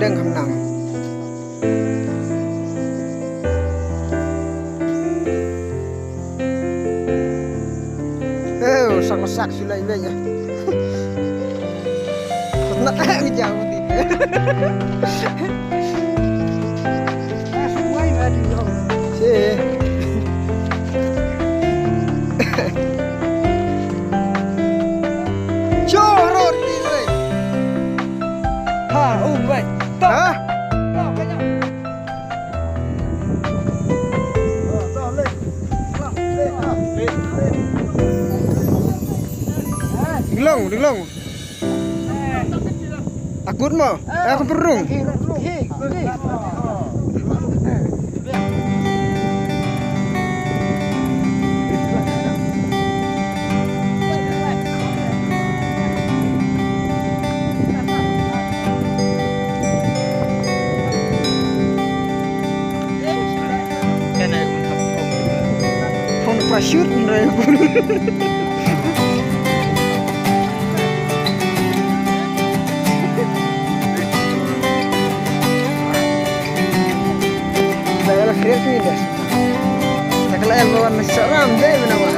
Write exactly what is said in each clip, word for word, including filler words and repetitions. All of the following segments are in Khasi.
Deng kham nang. Oh, sak sak shu lai lai ya. Nak tak jauh ti. Si. Chorot ni lai. Ha, oh, baik. Ha? Ding long, ding long. Akut mo? Eh, aku perung. Thong parachute nrai. Dah lah kira tu indah. Tak kala yang bawa seram deh menawa.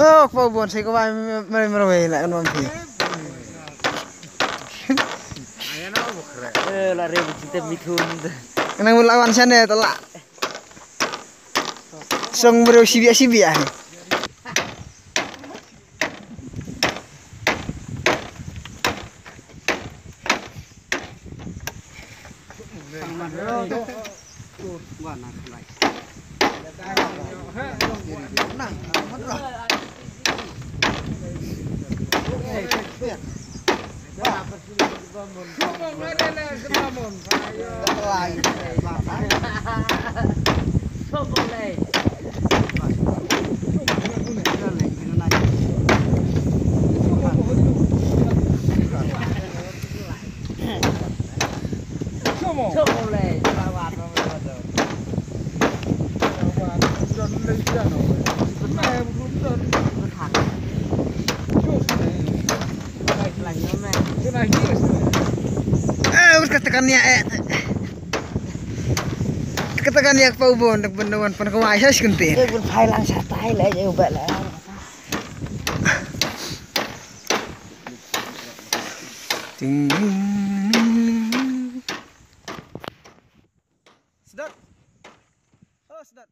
Oh, pa u Bon, sai ko ba mare mare la kan wan phi. Eh, la re bu kita mitun. Nang la wan shane tala. Song bro sibia sibia. Eh, ur kata kan ya, eh. Kata kan ya pa u Bon, dak Bon wan pan ko ai sa skunte. Eh, bun phai lang sa tai la, eh, ba la. Ting. Sedot. Oh, sedot.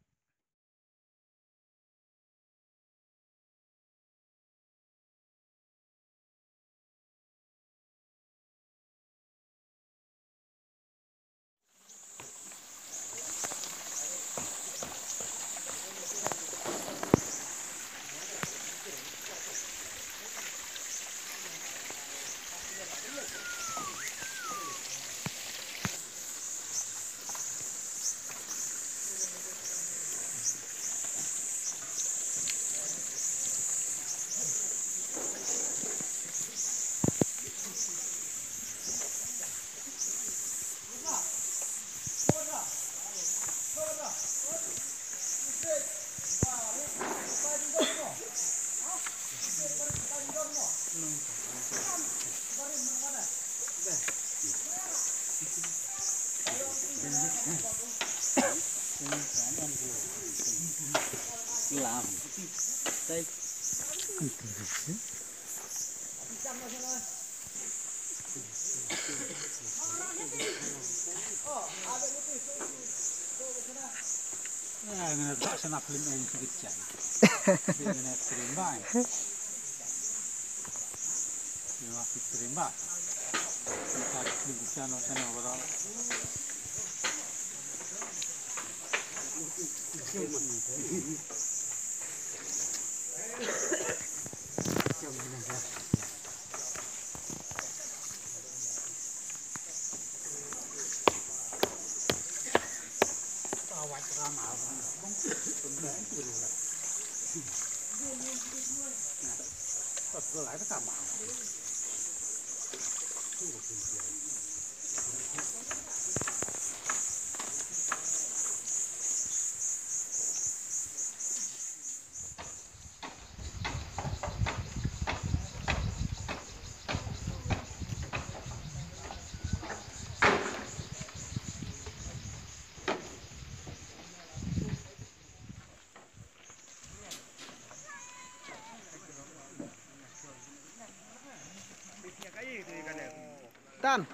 Tan.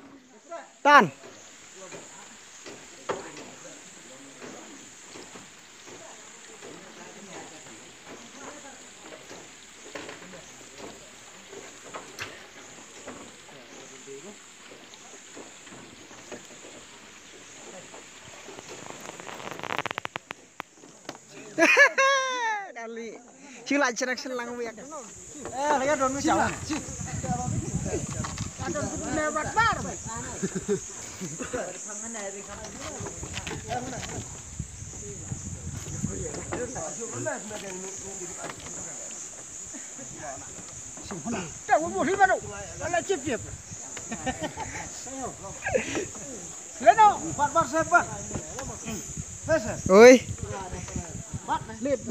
Tan. Kali. Shu la cherak shen lang wiak. Eh, lagi don mi jalan. Oi.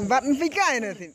Bat nang pikai na sin.